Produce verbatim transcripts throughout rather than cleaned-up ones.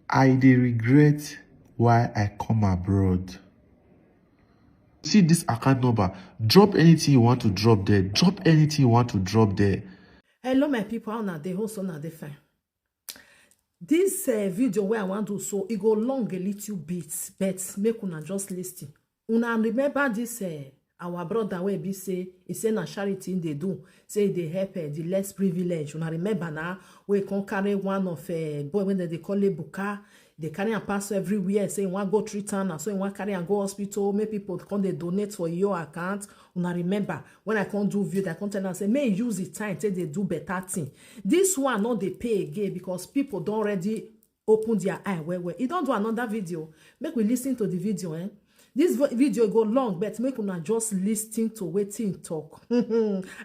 I dey regret why I come abroad. See this account number. Drop anything you want to drop there. Drop anything you want to drop there. Hello, my people. How una dey? Hope una dey fine. This uh, video wey I wan do so, e go long a little bit, but make una just listen. Una remember this uh, our brother wey be say e say na charity im dey do, say e dey help uh, the less privilege. Una remember na, wey come carry one of uh, boy wey dem dey call Ebuka, dey carry am pass everywhere, say e wan go treat am, na so e wan carry am go hospital, make people come dey donate for your account. Una remember when I come do video, I come tell am say make e use the time take dey do better thing. This one no dey pay again because people don already open their eye well well. E don do another video. Make we listen to the video, eh? This vo- video go long, but make una just listen to wetin e talk.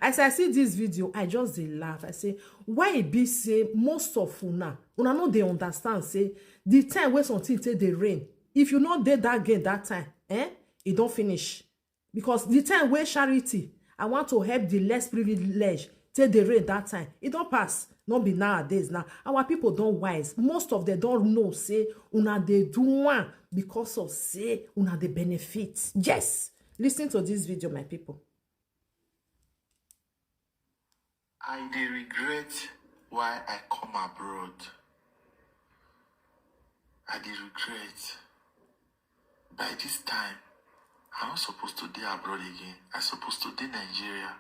As I see this video, I just dey laugh. I say, why e be say most of una, una no dey understand say the time wey something take dey rain, if you no dey that game that time, eh, e don finish. Because the time wey charity, I want to help the less privilege, take the rain that time, e don pass. No be nowadays now. Our people don wise. Most of them don know say una dey do one because of say una dey benefit. Yes. Listen to this video, my people. I dey regret why I come abroad. I dey regret. By this time, I no suppose to dey abroad again. I suppose to dey Nigeria.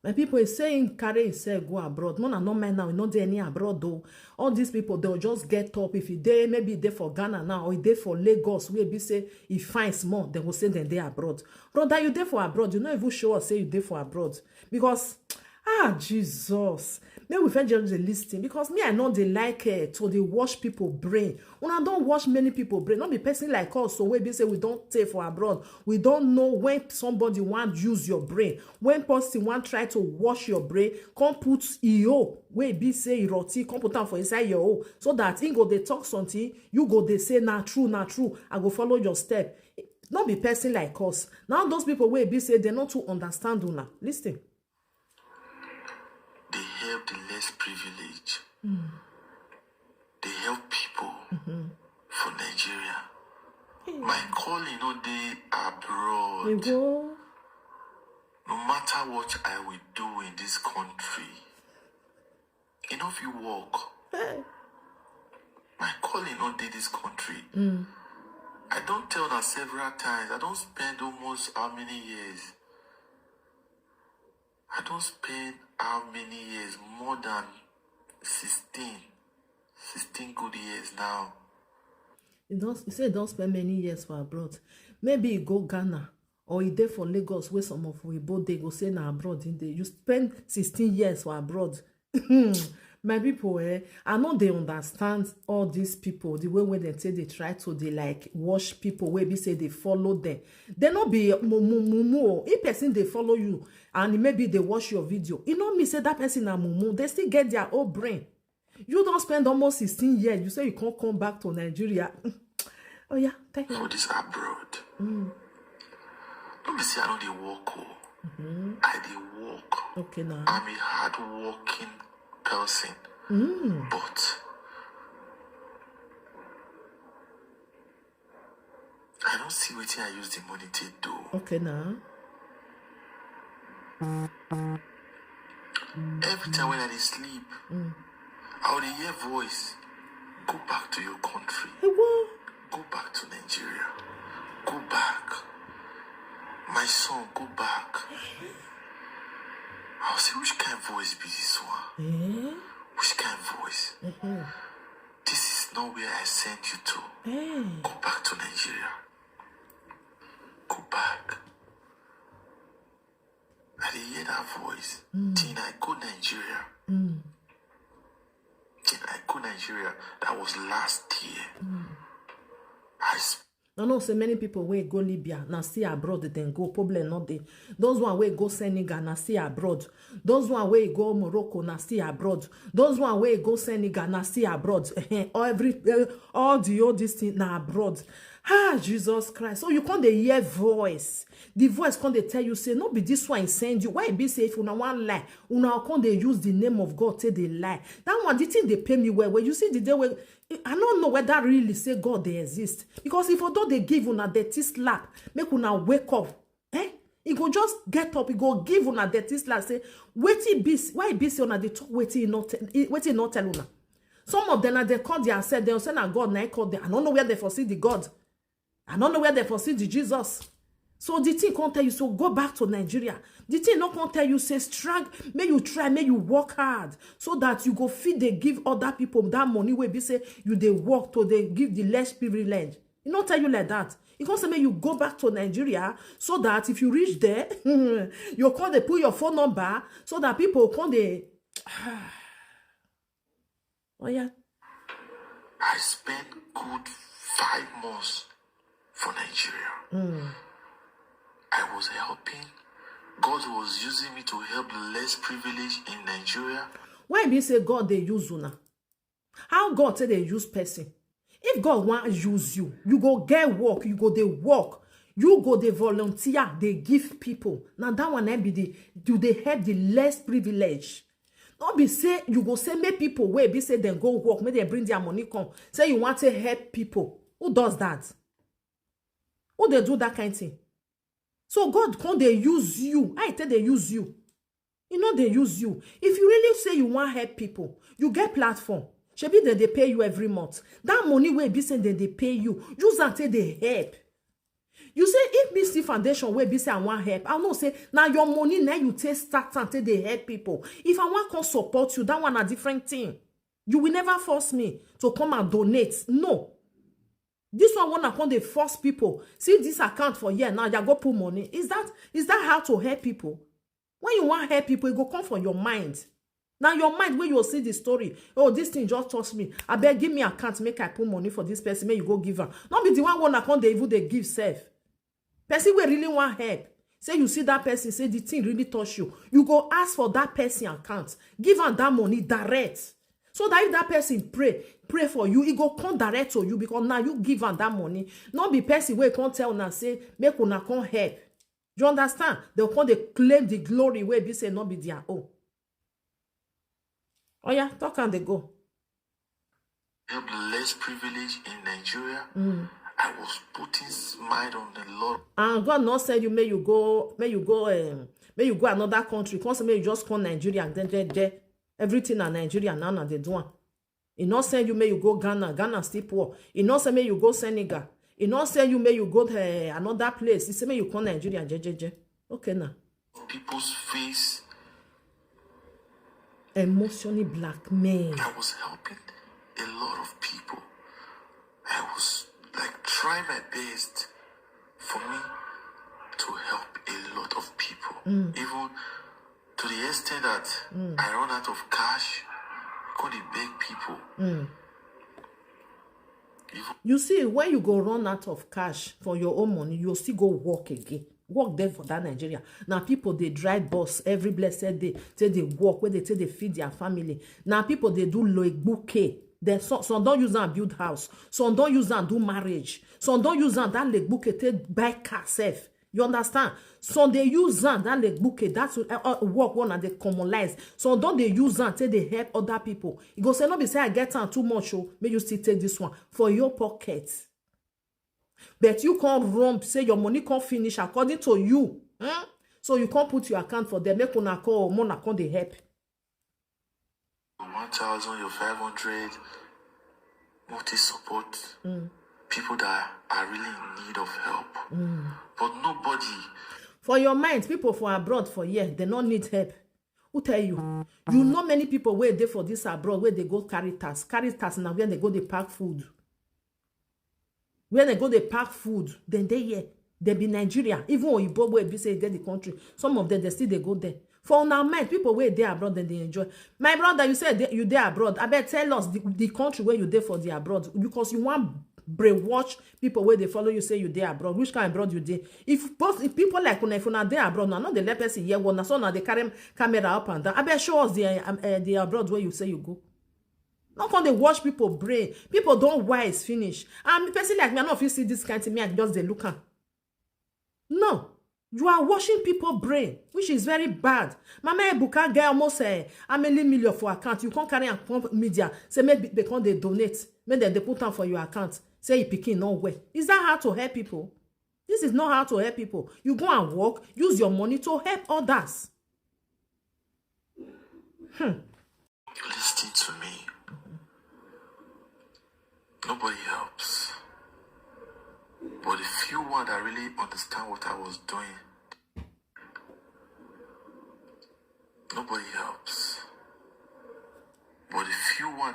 My people, e say im carry himself go abroad. No, na no mind now. E no dey any abroad though. All these people, they'll just get up. If e dey, maybe e dey for Ghana now, or e dey for Lagos, wey be say e fine small, dem go say dem dey abroad. Brother, you dey for abroad. You no even show us say you dey for abroad. Because, ah, Jesus. Make we first just dey listen. Because me, I no dey like uh, to dey wash people brain. Una don wash many people brain. No be person like us, so wey be say we don tey for abroad. We don know when somebody wan use your brain. When person wan try to wash your brain, come put e own wey be say e rotty, come put am for inside your own, so that he go dey talk something, you go dey say na true, na true. I go follow your step. No be person like us. Now those people wey be say they no too understand una. Listen. They help the less privileged. They help people for Nigeria. My calling no dey abroad. Ewo. No matter what I will do in this country, e no fit work. Hey. My calling no dey this country. I don tell una several times. I don spend almost how many years? I don spend how many years? More than sixteen. Sixteen good years now. You don, you say you don spend many years for abroad. Maybe you go Ghana or you dey for Lagos, where some of we both dey go say na abroad in dey. You spend sixteen years for abroad. My people, eh, I no dey understand all these people, the way wey dem take dey try to dey like wash people wey be say dey follow them. They no be mumu mumu o. If person dey follow you and maybe dey watch your video, e no mean say that person na mumu. They still get their own brain. You don spend almost sixteen years. You say you can't come back to Nigeria. Oh yeah, thank you. For this abroad. No be say I no dey work o. I dey work. Okay now. I'm a hard working person. But I don't see wetin I use the money to do. Okay now. Every time when I dey sleep, I will dey hear voice. Go back to your country. Ewo. Go back to Nigeria. Go back. My son, go back. I will say, which kind of voice be this one? Eh? Which kind of voice? This is not where I sent you to. Eh. Go back to Nigeria. Go back. I dey hear that voice. Till I go Nigeria. Till I go Nigeria. That was last year. I sp- I know say many people wey go Libya na still abroad dem go, problem no dey. Those one wey go Senegal na still abroad. Those one wey go Morocco na still abroad. Those one wey go Senegal na still abroad. All every eh, all the old this thing na abroad. Ah, Jesus Christ. So you come dey hear voice. The voice come dey tell you say no be this one send you. Why e be say if una wan lie, una come dey use the name of God take dey lie? That one, the thing dey pay me well well. You see the day wey I don't know whether really say God dey exist, because if Odo dey give una dirty slap, make una wake up. Eh? He go just get up, he go give una dirty slap, say, "Wetin be, why e be say una dey talk wetin he no tell, wetin he no tell una?" Some of them, na they call their self, they say na God na he call them. I don't know where they for see the God. I don't know where they for see the Jesus. So the thing can't tell you, so go back to Nigeria. The thing not can't tell you, say, strong, may you try, may you work hard, so that you go feed, they give other people that money wey be say you dey work to, they give the less privilege. He not tell you like that. He can't say, may you go back to Nigeria, so that if you reach there, you call, they put your phone number, so that people come, they, oh yeah. I spent good five months for Nigeria. I was helping. God was using me to help the less privileged in Nigeria. Why be say God dey use una? How God say they use person? If God want use you, you go get work, you go dey work, you go dey volunteer, they give people. Now that one, eh, be the, you dey help the less privilege. Not be say you go say make people wey be say dem go work, make dem bring their money come. Say you want to help people. Who does that? Who they do that kind thing? So God come they use you. I tell they use you. You know they use you. If you really say you want help people, you get platform. Shebi they, they pay you every month. That money wey be say they, they pay you, use and take they help. You say if me see foundation wey be say I want help, I know say now your money now you take start and take they help people. If I want come support you, that one a different thing. You will never force me to come and donate. No. This one wanna come they force people. See this account for here now, you go put money. Is that, is that how to help people? When you want help people, it go come from your mind. Now your mind, when you see the story, "Oh, this thing just touched me. I beg, give me account, make I put money for this person, make you go give her." Not be the one wanna come they even they give self. Person wey really want help, say you see that person, say the thing really touch you, you go ask for that person account, give am that money direct, so that if that person pray, pray for you, e go come direct to you, because now you give am that money. Not be person wey come tell una say make una come help. You understand? They come they claim the glory wey be say not be their own. Oh yeah, talk and they go. Help the less privileged in Nigeria. I was putting smile on the Lord. And God not send you, may you go, may you go, um, may you go another country. Come say may you just come Nigeria and then, then, then everything na Nigeria now, now they do one. He not send you may you go Ghana, Ghana still poor. He not say may you go Senegal. He not send you may you go, eh, another place. He say may you come Nigeria, je, je, je. Okay now. People's face. Emotionally blackmail. I was helping a lot of people. I was like trying my best for me to help a lot of people. Even to the extent that I run out of cash, I could beg people. Even You see, when you go run out of cash for your own money, you still go work again. Work there for that Nigeria. Now people they drive bus every blessed day. Take they work where they take they feed their family. Now people they do loigbuke. Then some, some don't use and build house. Some don't use and do marriage. Some don't use and that loigbuke take buy car safe. You understand? Some they use and that loigbuke. That's uh, uh, work one and they commonize. Some don't they use and take they help other people. You go say no be say I get am too much. Oh, may you still take this one for your pocket. But you can't run say your money can't finish according to you. Hmm? So you can't put your account for them. Make una call, mona come they help. One thousand, your five hundred, multi support people that are really in need of help. But nobody For your mind, people for abroad for here, they don't need help. Who tell you? You know many people where they for this abroad, where they go Caritas. Caritas now where they go they pack food. Where they go they pack food, then they here. They be Nigeria. Even Oyibo where be say get the country. Some of them they still they go there. For our mind, people where they abroad, then they enjoy. My brother, you said they- you there abroad. I bet tell us the, the country where you there for the abroad, because you want brainwash people where they follow you say you there abroad. Which kind of abroad you there? If, post, if people like una, if una there abroad now, not the let person hear one. So now they carry camera up and down. I bet show us the um, uh, the abroad where you say you go. Not come they watch people brain. People don't wise finish. And person like me, I don't feel see this kind of me. I just they look am. No, you are washing people brain, which is very bad. Mama Ebuka get almost uh, how many million for account? You can't carry and come media. Say maybe they can't they donate. Make dem dey put am for your account, say your pikin no well. Is that how to help people? This is not how to help people. You go and work, use your money to help others. Hmm. Listen to me. Nobody helps. But the few one that really understand what I was doing, nobody helps. But the few one,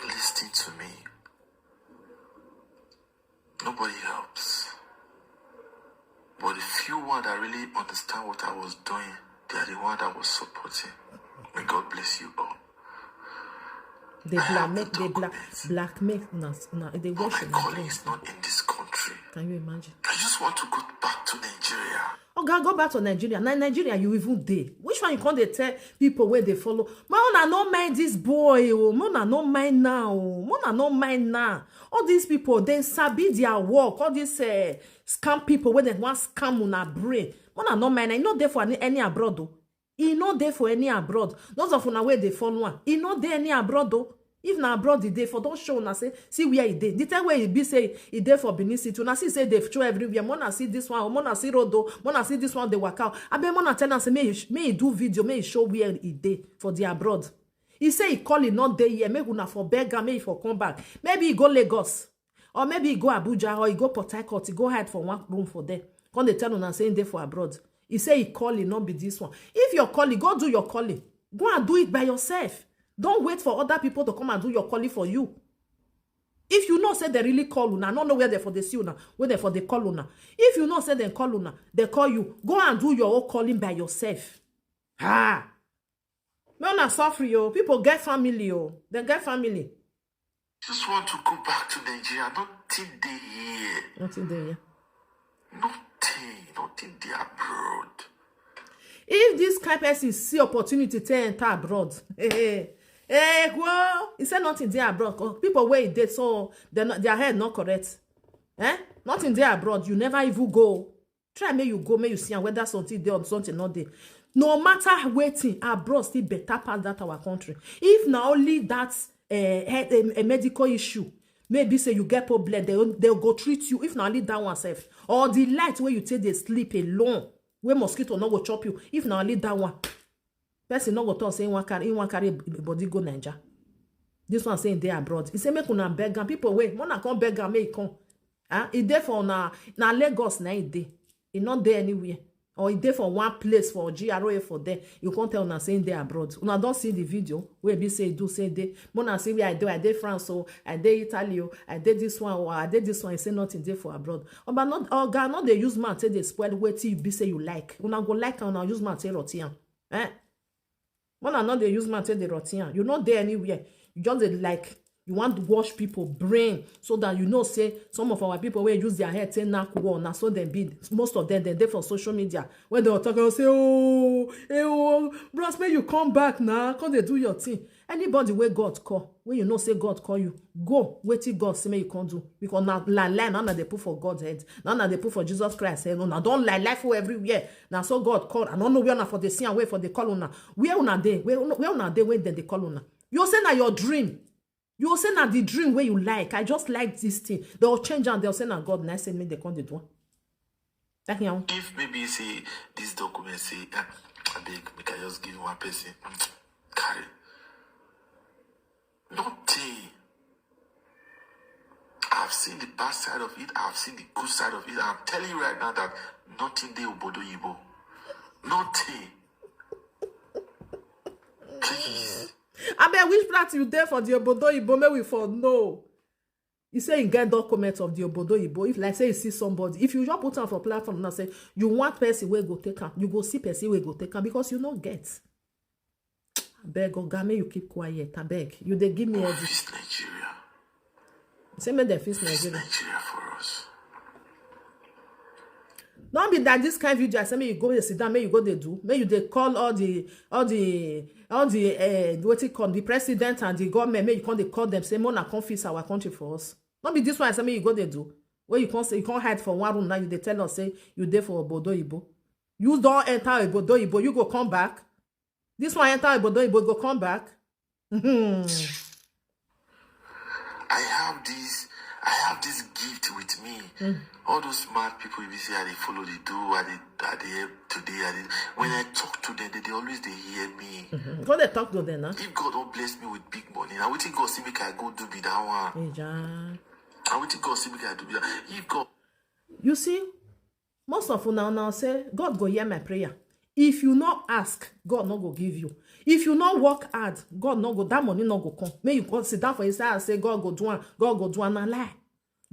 listen to me. Nobody helps. But the few one that really understand what I was doing, they are the one that was supporting. May God bless you all. They blackmail, they black, blackmail. Una, una, they But wash my una calling brain. Is not in this country. Can you imagine? I just want to go back to Nigeria. Oga, go back to Nigeria. Na Nigeria you even dey. Which one you come dey tell people wey dey follow? Make una no mind this boy o. Make una no mind now o. Make una no mind now. All these people, they sabi their work. All these uh, scam people wey dem wan scam una brain. Make una no mind. I no dey for any, any abroad o. E no dey for any abroad. Those of una wey dey follow am, e no dey any abroad o. If na abroad e dey for, don show una say see where e dey. The time wey e be say e dey for Benin City, una see say dey show everywhere. Mona see this one, Mona see road o, Mona see this one dey waka o. Abeg Mona tell am say make e sh- make e do video, make e show where e dey for the abroad. E say e call e no dey here, make una for beg am, make e for come back. Maybe e go Lagos, or maybe e go Abuja, or e go Port Harcourt, e go hide for one room for there. Come dey tell una say e dey for abroad. E say e call e no be this one. If your calling, go do your calling. Go and do it by yourself. Don't wait for other people to come and do your calling for you. If you know say they really call una, I no know where they for dey see una, where they for dey call una. If you know say they call una, they call you. Go and do your own calling by yourself. Ha! No na suffer o. People get family o. They get family. Just want to go back to Nigeria. Nothing dey here. Nothing dey here. Nothing. Nothing dey abroad. If this kind person see opportunity to enter abroad, hey, hey, hey, go. He said nothing dey abroad. 'Cause people wey dey so they no, their head not correct. Eh? Nothing dey abroad. You never even go. Try make you go, make you see am whether something dey or something not dey. No matter wetin, abroad still better pass that our country. If na only that uh, a, a medical issue, maybe say you get problem, they they go treat you. If na only that one sef, or the light where you take dey sleep alone, where mosquito no go chop you. If na only that one, person no go talk say he wan carry he wan carry body go Naija. This one say e dey abroad. He say make una beg am, people wey mona come beg am make e come. Ah, e dey for na na Lagos na e dey. E no dey anywhere. Or e dey for one place for G R A for there. You come tell una say e dey abroad. Una don see the video wey be say e do say e dey. Mona see where I dey. I dey France o, I dey Italy o, I dey this one o, I dey this one. E say nothing dey for abroad. Oga no dey use mouth take dey spoil wetin you be say you like. Una go like am, una use mouth take rot am. Eh? Mona no dey use mouth take dey rot am. You no dey anywhere. You just dey like you want to wash people brain so that you know say some of our people wey use their head take knack wall na so dem be. Most of them dem dey for social media when dem talk am say oh eh oh bros make you come back na come dey do your thing. Anybody wey God call, when you know say God call you, go wetin God say make you come do, because na lie lie na una dey put for God head, na una dey put for Jesus Christ head. Una don lie lie for everywhere. Na so God call. I no know where una for dey see am, where for dey call una. Where una dey? Where una dey when dem dey call una? You say na your dream. You say na the dream wey you like. I just like this thing. They will change am. They will say na God na say make dem come dey do am. That thing. If maybe say this document say ah, abeg make I just give one person mm, carry. Nothing. I've seen the bad side of it. I've seen the good side of it. I'm telling you right now that nothing dey obodo oyibo. Nothing. Please. Abeg, which part you dey for the obodo oyibo make we for know? You say you get document of the obodo oyibo. If like say you see somebody, if you just put am for platform now say you want person wey go take am, you go see person wey go take am because you no get. Abeg, oga, make you keep quiet. Abeg, you dey give me headache. Fix Nigeria. Say make dem fix Nigeria. Nigeria for us. No be that this kind video I say make you go dey sit down, make you go dey do, make you dey call all the all the all the uh, wetin call the president and the government, make you come dey call them say make una come fix our country for us. No be this one I say make you go dey do. Where you come say you come hide for one room now, you dey tell us say you dey for obodo oyibo. You don enter obodo oyibo, you go come back. This one enter obodo oyibo, go come back. Hmm. This, I have this gift with me. All those smart people you see, I dey follow, they do, I dey, I dey help today. I dey, when I talk to them, they, they always they hear me. Go dey talk to them now. If God don't bless me with big money, now wetin God see make I go do be that one. Eja. Now wetin God see make I do be that. If God You see, most of una now say, "God go hear my prayer." If you no ask, God no go give you. If you no work hard, God no go, that money no go come. May you go sit down for inside and say, "God go do am, God go do am." Na lie.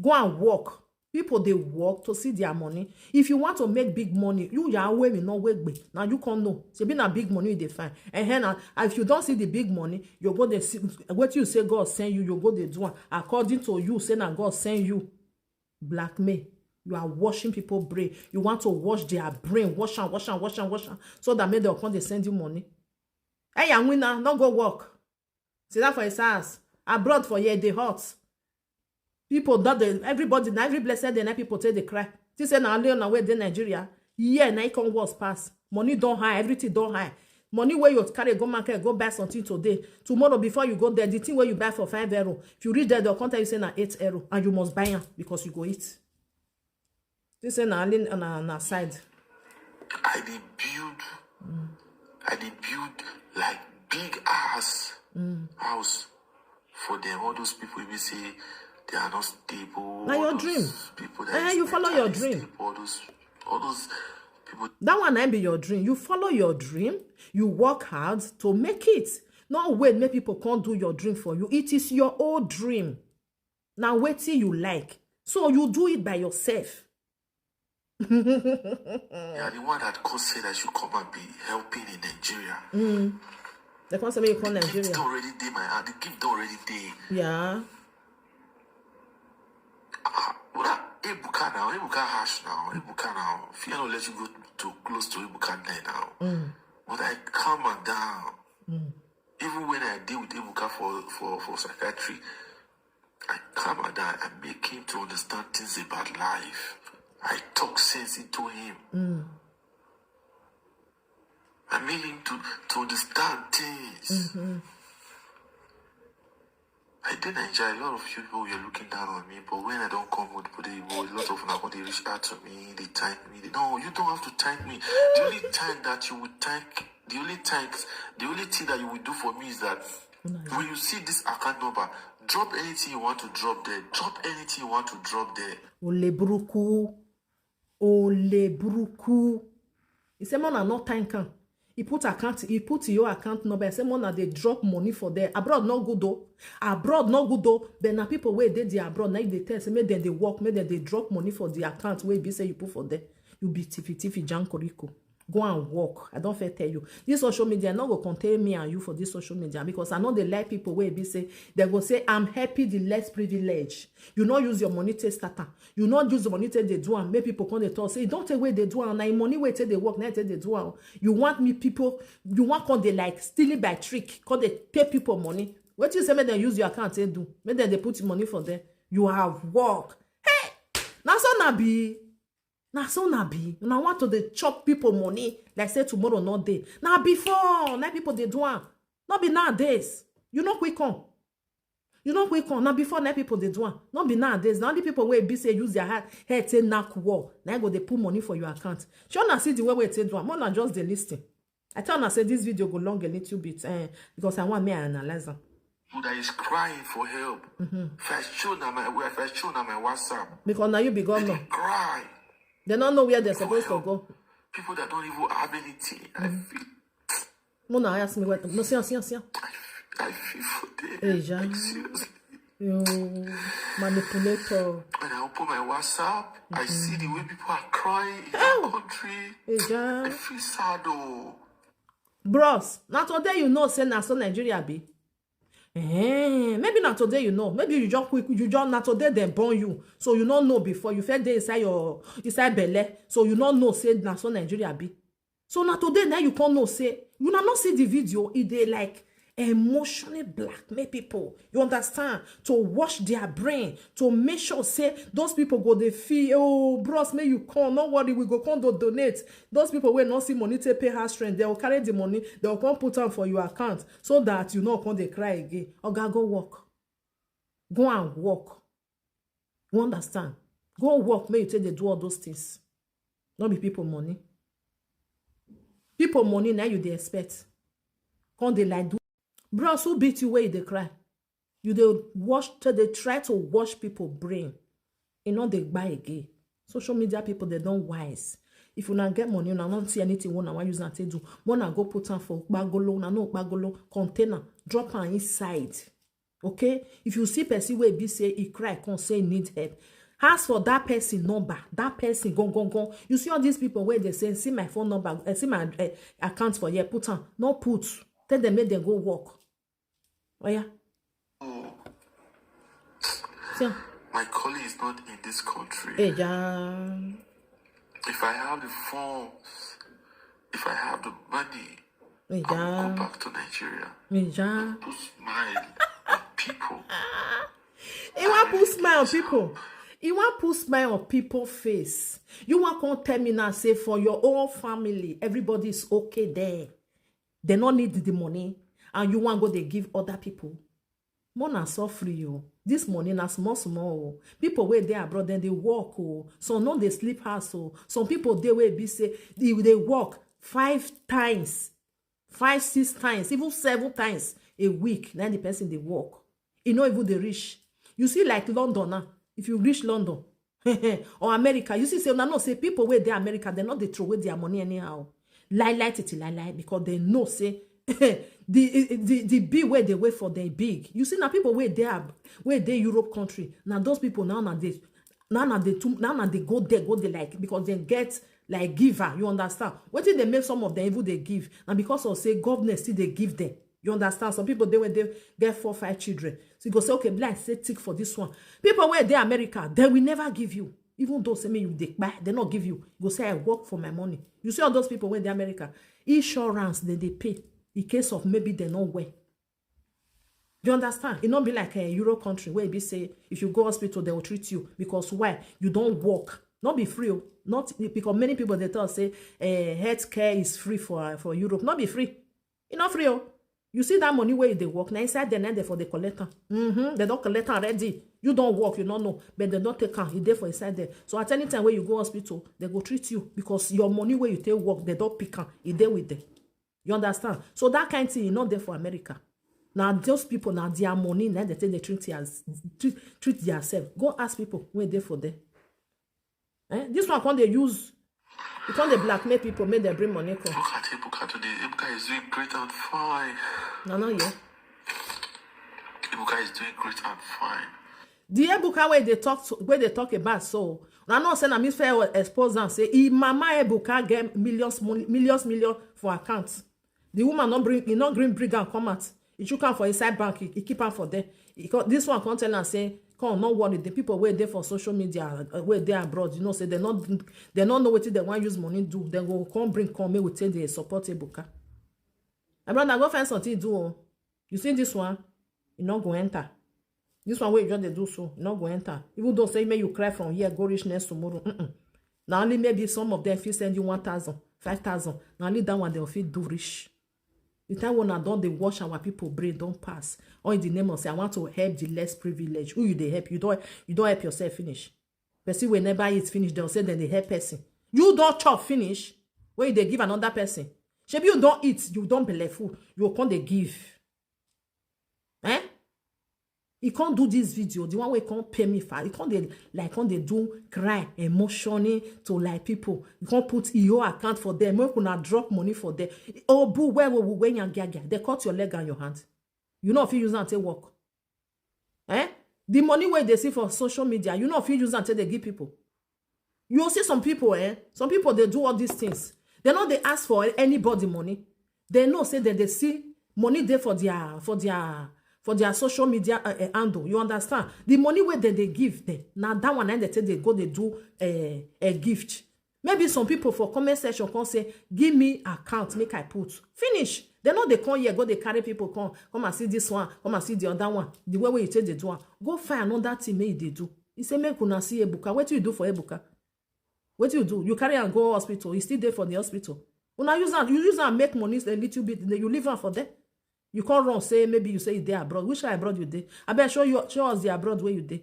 Go and work. People dey work to see their money. If you want to make big money, you ya way me no wait gbe. Now you can't know. Say be na big money you dey find. And then, uh, if you don't see the big money, you go dey see what you say God send you, you go dey do am. According to you, say na God send you. Blackmail. You are washing people brain. You want to wash their brain. Wash and wash and wash and wash am. So that make dem come dey send you money. Hey, and winner, no go work. Sit down for his house. Abroad for here, they hot. People don't dey, everybody, na every blessed day, na people take dey cry. She say na only on way dey Nigeria. Yeah, na e come worse pass. Money don high, everything don high. Money wey you carry go market, go buy something today. Tomorrow, before you go there, the thing wey you buy for five euro, if you reach there, they'll come tell you say na eight euro, and you must buy am because you go eat. This say na only na, na side. I dey build, I dey build like big ass house for them. All those people we say they are not stable. Na All your those dream. People that Eh, is you follow your mentally dream. Stable, all those, all those people. That one na be your dream. You follow your dream. You work hard to make it. No wait, make people can't do your dream for you. It is your own dream. Now wait till you like. So you do it by yourself. Yeah, the one that God said I should come and be helping in Nigeria. They can't say make you come Gift Nigeria. Already dey my hand. The gift already dey. Yeah. Well, that Ebuka now, Ebuka harsh now, Ebuka now. Fear not let you go too close to Ebuka there now. But I calm her down. Even when I deal with Ebuka for, for, for psychiatry, I calm her down. I make him to understand things about life. I talk sense into him. I make him to, to understand things. I did enjoy a lot of people were looking down on me, but when I don't come with Buddha, a lot of them are going to reach out to me, they thank me. They, no, you don't have to thank me. The only time that you would thank, the only thanks, the only thing that you will do for me is that when you see this account number, drop anything you want to drop there. Drop anything you want to drop there. Ole buruku. Ole buruku. He say, "Mona, not thank am." He put account, he put your account number. He say, "Mona, they drop money for there." Abroad no good though. Abroad no good though. But na people wey dey there abroad, now they tell say make dem dey work, make dem dey drop money for the account wey be say you put for there. You be tiffy tiffy jankoriko. Go and work. I don't fair tell you. This social media no go contain me and you for this social media because I know they like people wey be say they go say, "I'm happy the less privilege." You not use your money to start am. You not use the money to dey do am. Make people come dey talk say, "Don't take away they do am. Na im money wey take dey work, na im take dey do am." You want me people, you want come dey like stealing by trick, come dey pay people money. What you say make dem use your account take do? Make dem dey put money for there. You have work. Hey, na so na be. Na so na be. Una want to dey chop people money like say tomorrow no dey. Na before, na people dey do am. No be nowadays. You no quick come. You no quick come. Na before na people dey do am. No be nowadays. Na only people wey be say use their head, head take knock wall. Na go dey put money for your account. Sure na see the way wey take do am. More na just dey listen. I tell una say this video go long a little bit, eh, because I want me I analyze am. Who that is crying for help. If I show them my, if I show them my WhatsApp, Because now you be they governor. Dey cry. They don't know where they're supposed to help. Go. People that don't even have anything. I feel Mona ask me what. No, see, see, see. I feel for them. Hey, Jean. Like, seriously. You manipulator. When I open my WhatsApp, I see the way people are crying in that country. Hey, I Jean. Feel sad though. Bros, now today you know say na so Nigeria be. Eh, maybe not today you know. Maybe you just quick, you just not today they born you. So you don't know before. You felt there inside your inside belle. So you don't know say na so Nigeria be. So now today now you can't know say you not not see the video. It dey like emotionally blackmail people. You understand? To wash their brain, to make sure say those people go they feel, "Oh, bros, may you come. No worry, we go come to donate." Those people will not see money to pay house rent. They will carry the money, they will come put on for your account so that you know come they cry again. Oga, go work. Go and work. You understand? Go work, make you take dey do all those things. No be people money. People money, now you dey expect. Come dey like do. Bros, who beat you where you dey cry? You dey wash, to dey try to wash people brain. E no dey buy again. Social media people, they don't wise. If una get money, una no see anything wey una wan use am take do, una go put am for kpagolo, una know kpagolo, container, drop am inside. Okay? If you see person wey be say e cry, come say e need help, ask for that person number, that person, gone, gone, gone. You see all these people where they say, "See my phone number, eh, see my, eh, account for here, put am." No put. Tell them make them go work. Oh, yeah. Oh. See am. My calling is not in this country. Hey, yeah. If I have the funds, if I have the money, I will go back to Nigeria. Hey, yeah. Put smile on people. You want put smile on people? You want put smile on people face? You want come tell me now, say for your own family, everybody is okay there. They no need the money, and you want go they give other people. More na suffering o. This money na small small o. People wey dey abroad, then they work o. Some no dey sleep house o. Some people dey wey be say they, they work five times, five, six times, even seven times a week. Then the person they work. E no even dey reach. You see, like London now. If you reach London, or America, you see, say, una know say people wey dey America, they no dey throw away their money anyhow. Lie, lie, titi, lie, lie, because they know say the, the, the bill wey they wait for, they big. You see, now people wey dey ab-, wey dey Europe country, now those people now, now they, now, now they too, now, now they go there, go there, like, because they get, like, giver. You understand? Wetin they make some of them even they give, and because of say government still they give them. You understand? Some people, they, when they get four, five children, so you go say, "Okay, be like say tick for this one." People wey dey America, they will never give you. Even though say me you dey buy, they not give you. You go say, "I work for my money." You see all those people wey dey America, insurance they, they pay in case of maybe they not well. You understand? It not be like a Euro country where it be say if you go hospital, they will treat you. Because why? You don't work. Not be free o. Not because many people, they tell say, eh, healthcare is free for, for Europe. Not be free. E not free o. You see that money where they work, now inside the night they for the collector. Mm-hmm. They don't collect already. You don't work, you don't know. But they don't take am. E dey for inside there. So at any time where you go hospital, they go treat you because your money where you take work, they don't pick am. E dey with them. You understand? So that kind thing, e not there for America. Now those people, now their money, now they take, they treat, as, treat, treat themselves. Go ask people where they for there. Eh? This one come they use, you come they blackmail people, make them bring money come. Look at Ebuka today. Ebuka is doing great and fine. No, no, yeah. Ebuka is doing great and fine. The Ebuka where they talk to, where they talk about, so I know say na me fair expose and say, "E mama Ebuka get millions, millions, million for account." The woman not bring, he not green bring and come out. He took am for inside bank, he, he keep am for there. He co-, this one come tell am say, "Come, no worry. The people where they for social media, uh, where they abroad, you know, say they not, they not know what they want use money do. They go come bring, come make we take the support Ebuka." My brother, go find something do o. You see this one, e not go enter. This one where you just dey do so, e not go enter. Even though say make you cry from here, go reach next tomorrow. Mm-mm. Now only maybe some of them fit send you one thousand, five thousand. Now only that one they fit do reach. The time when I don't, they wash our people brain don't pass. All in the name of say, "I want to help the less privileged." Who you they help? You don't, you don't help yourself finish. Person wey never eat finish, they'll say then they help person. You don't chop finish. When they give another person. Shebi you don't eat, you don't belle full. You can't they give. Eh? He can't do this video. The one wey can't pay me for. He can't they, like, can't they do cry, emotioning to, like, people. You can't put your account for them. Make una drop money for them. Oh, boo, where, where, where, where, they cut your leg and your hand. You know if you use that take work. Eh? The money where they see for social media, you know if you use that take they give people. You see some people, eh? Some people, they do all these things. They know they ask for anybody money. They know say that they see money there for their, for their, for their social media, uh, uh, handle. You understand? The money where they, they give them, now that one, and they take they go, they do a, a gift. Maybe some people for comment section can say, "Give me account, make I put." Finish. They know they come here, go they carry people come, "Come and see this one, come and see the other one." The way where you take the do one, go find another thing make they do. He say, "Make una see Ebuka." What do you do for Ebuka? What do you do? You carry and go hospital. He still there for the hospital. Una use am, you use am make money a little bit, then you leave am for there. You can't run say maybe you say you dey abroad. Which abroad you dey? I bet show you show us the abroad where you dey.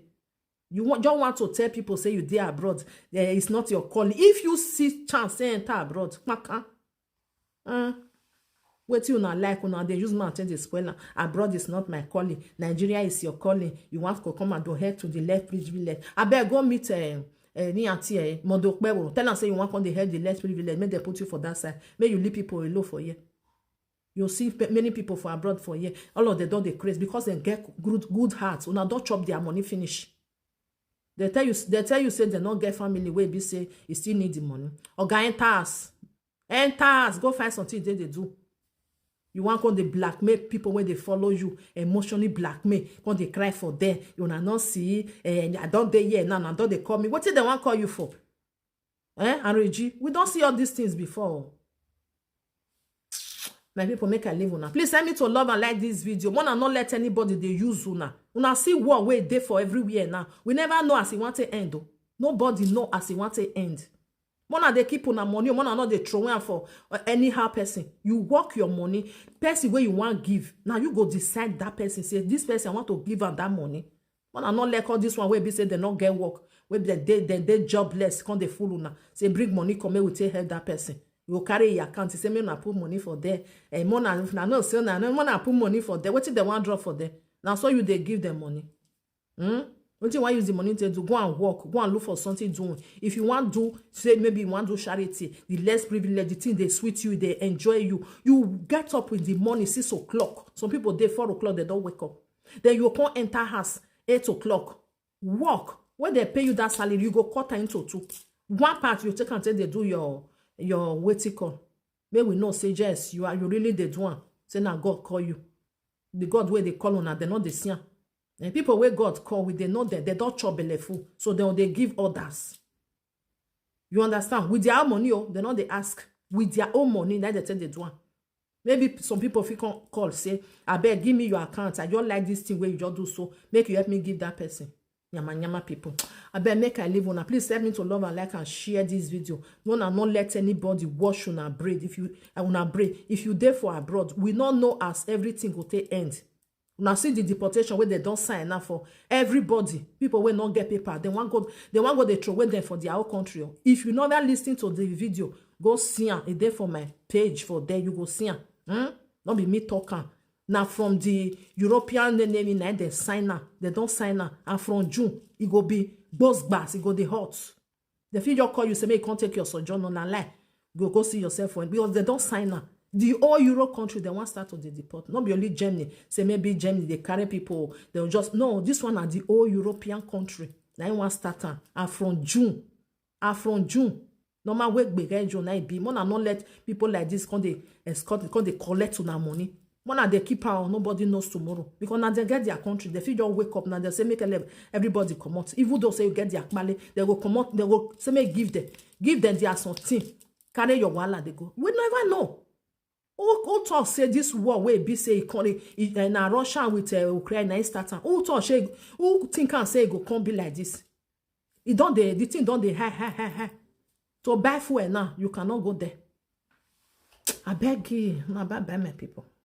You want just want to tell people say you dey abroad. Eh, it's not your calling. If you see chance, say enter abroad. Kpaka. Uh, wetin una like una dey use mouth take dey spoil am. Abroad is not my calling. Nigeria is your calling. You want to come and do head to the left, please be left. Abeg go meet uh, uh, ni aunty uh, Modopewo. Tell am say you want come dey head the left, please be left. Make dem put you for that side. Make you leave people alone for here. You see pe- many people for abroad for here. All of them don dey craze because dem get good good heart. Una don chop their money finish. They tell you they tell you say they no get family wey be say e still need the money. Oga enter house. Enter house, go find something they dey do. You want come dey blackmail people when they follow you, emotionally blackmail, come dey cry for them. You na not see, eh, I don't dey here now, I don't dey call me. What did they want call you for? Eh, Areji, we don't see all these things before. My people, make I leave una. Please help me to love and like this video. Una not let anybody they use una. Una see war wey dey for everywhere now. We never know as e want to end though. Nobody know as e want to end. Una dey keep una money, una not dey throw am for uh, anyhow person. You work your money, person where you want give. Now you go decide that person. Say this person I want to give am that money. Una not like all this one wey be say they not get work, wey be they they they jobless, come dey fool una. Say bring money come, make we take help that person. You go carry your account, say make una put money for there. And una if una know say una no una put money for there. Wetin they want drop for there? Now so you dey give them money. Hmm? Wetin you want use the money to do? Go and work, go and look for something doing. If you want do, say maybe you want do charity, the less privilege, the thing they sweet you, they enjoy you. You get up with the money six o'clock. Some people they four o'clock, they don't wake up. Then you can't enter house eight o'clock. Work. When they pay you that salary, you go cut am into two. One part you take and take they do your your waiting call. May we know say yes, you are you really dey do am. Say na God call you. The God where they call on, they not the see am. And people where God call with they know that they don't chop belle full. So they they give others. You understand? With their own money, oh, they know they ask. With their own money, now they tell they do am. Maybe some people fit come call say, "Abeg, give me your account. I just like this thing where you just do so. Make you help me give that person." Yama yama people. Abeg, make I leave una. Please help me to love and like and share this video. No, na not let anybody wash una brain. If you uh, una brain, if you dey for abroad, we not know as everything go take end. Una see the deportation where they don't sign now for everybody. People will not get paper. They want go. They want go. They throw away them for their own country. Oh. If you never listen to the video, go see am. E dey for my page for there. You go see am. Hmm? Not be me talking. Now from the European name in they sign am. They don't sign am. And from June, it go be boss bass. It go the hot. They feel your call. You say make you can't take your sojourn on a lie. Go go see yourself for it because they don't sign am. The whole Euro country they want start to the deport. Not be only Germany. Say maybe Germany they carry people. They'll just no. This one are the whole European country. Now you want start am. And from June, and from June, normal wake big June I be. Mona not let people like this come they escort, come they collect on our money. Mona they keep out. Nobody knows tomorrow because now they get their country. They feel just wake up now. They say make ele- everybody come out. Even though say you get their kpale, they go come out. They go say make give them, give them their something. Carry your wallet, they go. We never know. Who, who talk say this war wey be say e come e- eh, na Russia with uh, Ukraine na e start am? Who talk say who think am say e go come be like this? E don dey the thing don dey high high high high. To buy fuel now, you cannot go there. I beg you, na bye bye my people.